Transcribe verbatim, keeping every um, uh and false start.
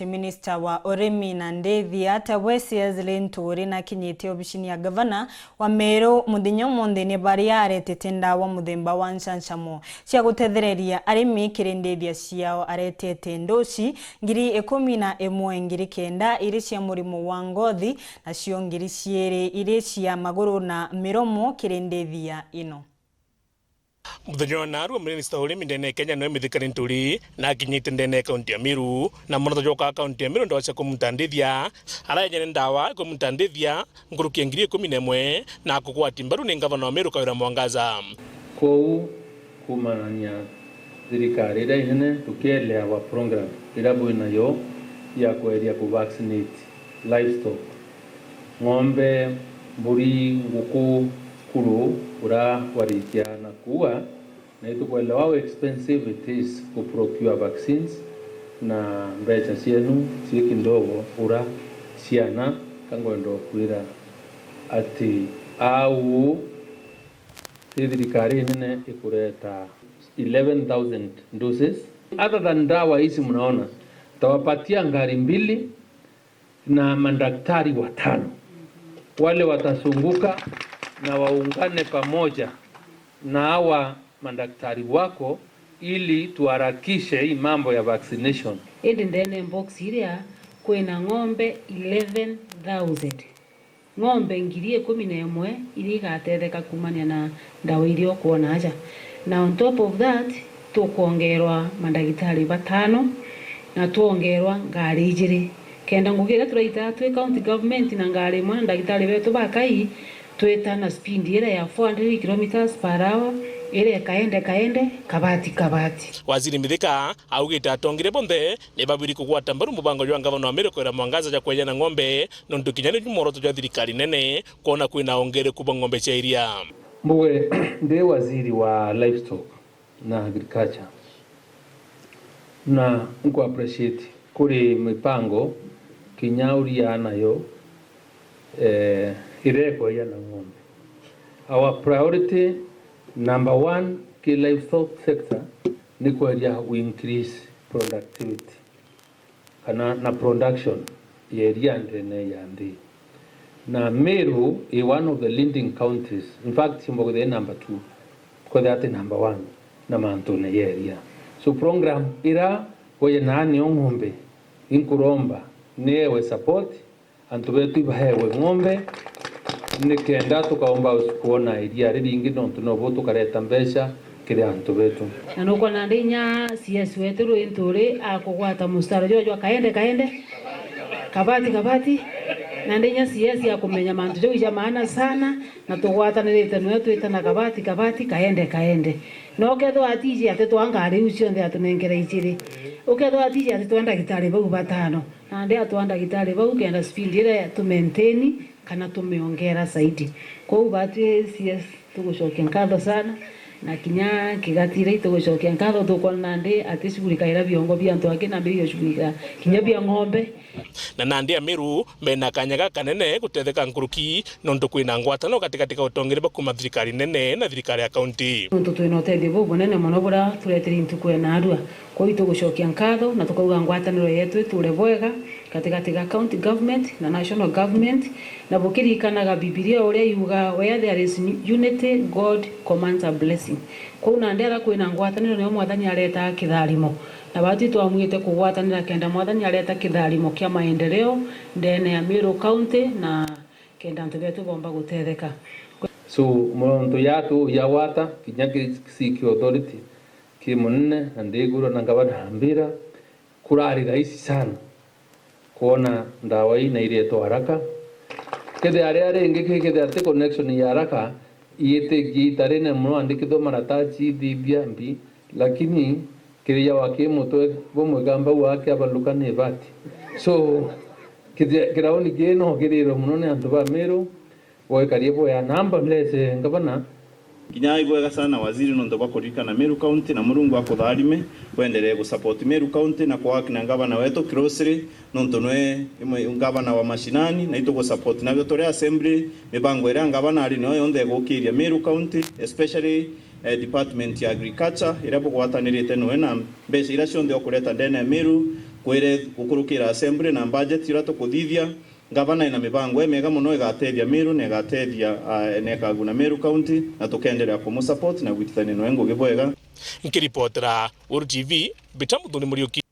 Minista wa urimi na ndithia, Tawesias Linturi, nakinyite obisini ya gavana wa Meru muthenya umunthi ni baria aretete ndawa muthemba wa ncanchamo cia gutethereria arimi kiri ndithia ciao. Aretete ndoci ngiri ikumi na imwe ngiri kenda iri cia murimo wa ngothi, nacio ngiri ciiri iri cia maguru na miromo kiri ndithia ino. Muthenya wa narua, minista wa urimi ndene ya Kenya noe Mithika Linturi nakinyite ndene ya kaunti ya Meru, na mwana tojoka kaunti ya Meru ndawa cia kumutandithia, araenyene ndawa kumutandithia nkuruki ya ngiri ikumi na imwe na kugwati mbaru ni ngavana wa Meru Kawira Mwangaza. Kwoou, kumanania thirikari iria inene, tukielea wa program iria bwi nayo ya kweria ku vaccinate livestock, ng'ombe, mburi, nguku, kuru, uria warikia na kuua, na itukwelewa how expensive it is ku procure vaccines, na mbeca cienu ci kidogo ura ciana. Ka ngwenda ukwira ati au ti thirikari inene ikureta eleven thousand doses. Other than ndawa hizi mnaona, tawapatia ngari mbili na madaktari watano. Wale watazunguka na waungane pamoja na hawa madaktari wako ili tuharakishe hii mambo ya vaccination. Indi ndene box iria kwina ng'ombe eleven thousand. Ng'ombe ngiri ikumi na imwe iria igatetheka kumania na ndawa iria ukwona aja. Na on top of that, tukwongerwa mandagitari batano na twongerwa ngari ijiri. Kenda ngugi iria turaitaga twi county government na ngari imwe na ndagitari betu bakai, twita na speed iria ya four hundred kilometres per hour, iria kaende kaende, kabati kabati. Waziri Mithika augite atongeria bonthe ni babiri kugwata mbaru mubango jwa ngavana wa Meru Kawira Mwangaza ja kweja na ng'ombe, nontu kinya niju mworoto jwa thirikari nene kwona kwina ongereku bwa ng'ombe cia iria. Mbuge ndi waziri wa livestock na agriculture, na nku appreciate kuri mipango kinya uria nayo, eh, irekweja na ng'ombe. Our priority number one ki livestock sector ni kweria we increase productivity kana na production ya iria ndene ya nthi. Na Meru i one of the leading counties, in fact, ciumba kwithira i number two, kwithira ati number one na mantune ya iria. So program ira weje naani o ng'ombe, inkuromba ni ewe support, antu betu ibaewe ng'ombe, nikenda tukaomba kwona iria riringi, nontu nobu tukareta mbeca kiri antu betu. Na nukwona ndi inya C S wetu Rwinturi akugwata mustari jwa jwa kaende kaende, kabati kabati, na ndi inya C S akumenya mantu jau ja maana sana, na tugwatanirite nwe twita na kabati kabati, kaende kaende. Na ukethirwa atiji ati twa ngari iu cionthe atunenkere iciri, ukethirwa atiji ati twa ndagitari bau batano, nandi atwa ndagitari bau kenda speed iria tu maintain kana tumiongera zaidi. Kwou batwi C S tugucokia nkatho sana, na kinya kigati iria itugucokia nkatho, tukwona nandi ati shughulika ira biongo bia antu angi na mbiri shughulika kinya bia ng'ombe. Na nandi Ameru bena kanya gakanene gutetheka nkuruki, nontu kwina ngwataniro gatigati ga utongeria bwa kuuma thirikari nene na thirikari ya kaunti. Nontu twina utethio bubunene mono buria turetire ntuku ya narua. Kwou itugucokia nkatho na tukauga ngwataniro yetu iture bwega gatigati ga county government na national government, na bukiririkanaga Bibilia uria yuga, "Where there is unity, God commands a blessing." Kwou nandi aria kwina ngwataniro nio Mwathani aretaa kitharimo, na batwi twamwite kugwatanira kenda Mwathani areta kitharimo kia maendeleo ndene ya Meru County na kenda antu betu bomba gutetheka. So, muntu yatu yawata kinya ki-, Sikh authority ki munene na ndigurwa na ngavana ambira, kurari rahisi sana kwona ndawa ii na iretwa haraka. Kethira ria ringi ki-, kethira ti connection ya haraka, iiti igiita rinene mono, andikithwa marataci, ithithia mbi, lakini kirijawa ki mutwe bumwe kamba wake abaluka ni bati. So, kithia-, kirauni kii no kirirwe mono ni antu ba Meru, boikarie boya namba mlese ngavana. Kinya ibwega sana waziri nontu bwa kuririkana Meru County, na Murungu akutharime, wenderee gusupport Meru County na kuwork na ngavana wetu closely, nontu nwe imwe ngavana wa mashinani, na itugusupport nabio turi assembly, mibango iria ngavana ari nayo yonthe igukiria Meru County, especially, eh, department ya agriculture, iria bugwatanirite nwe na mbeca iria cionthe ukureta ndene ya Meru, kwire gukurukira assembly na budget iria tukuthithia. Ngavana ena mibango imiega mono igatethia Meru na igatethia, ah, na ikaguna Meru County, na tukenderea kumusupport na gwitithania nawe ngugi bwega. Nkiripotera Uru T V, Peter Muthuri Muriuki.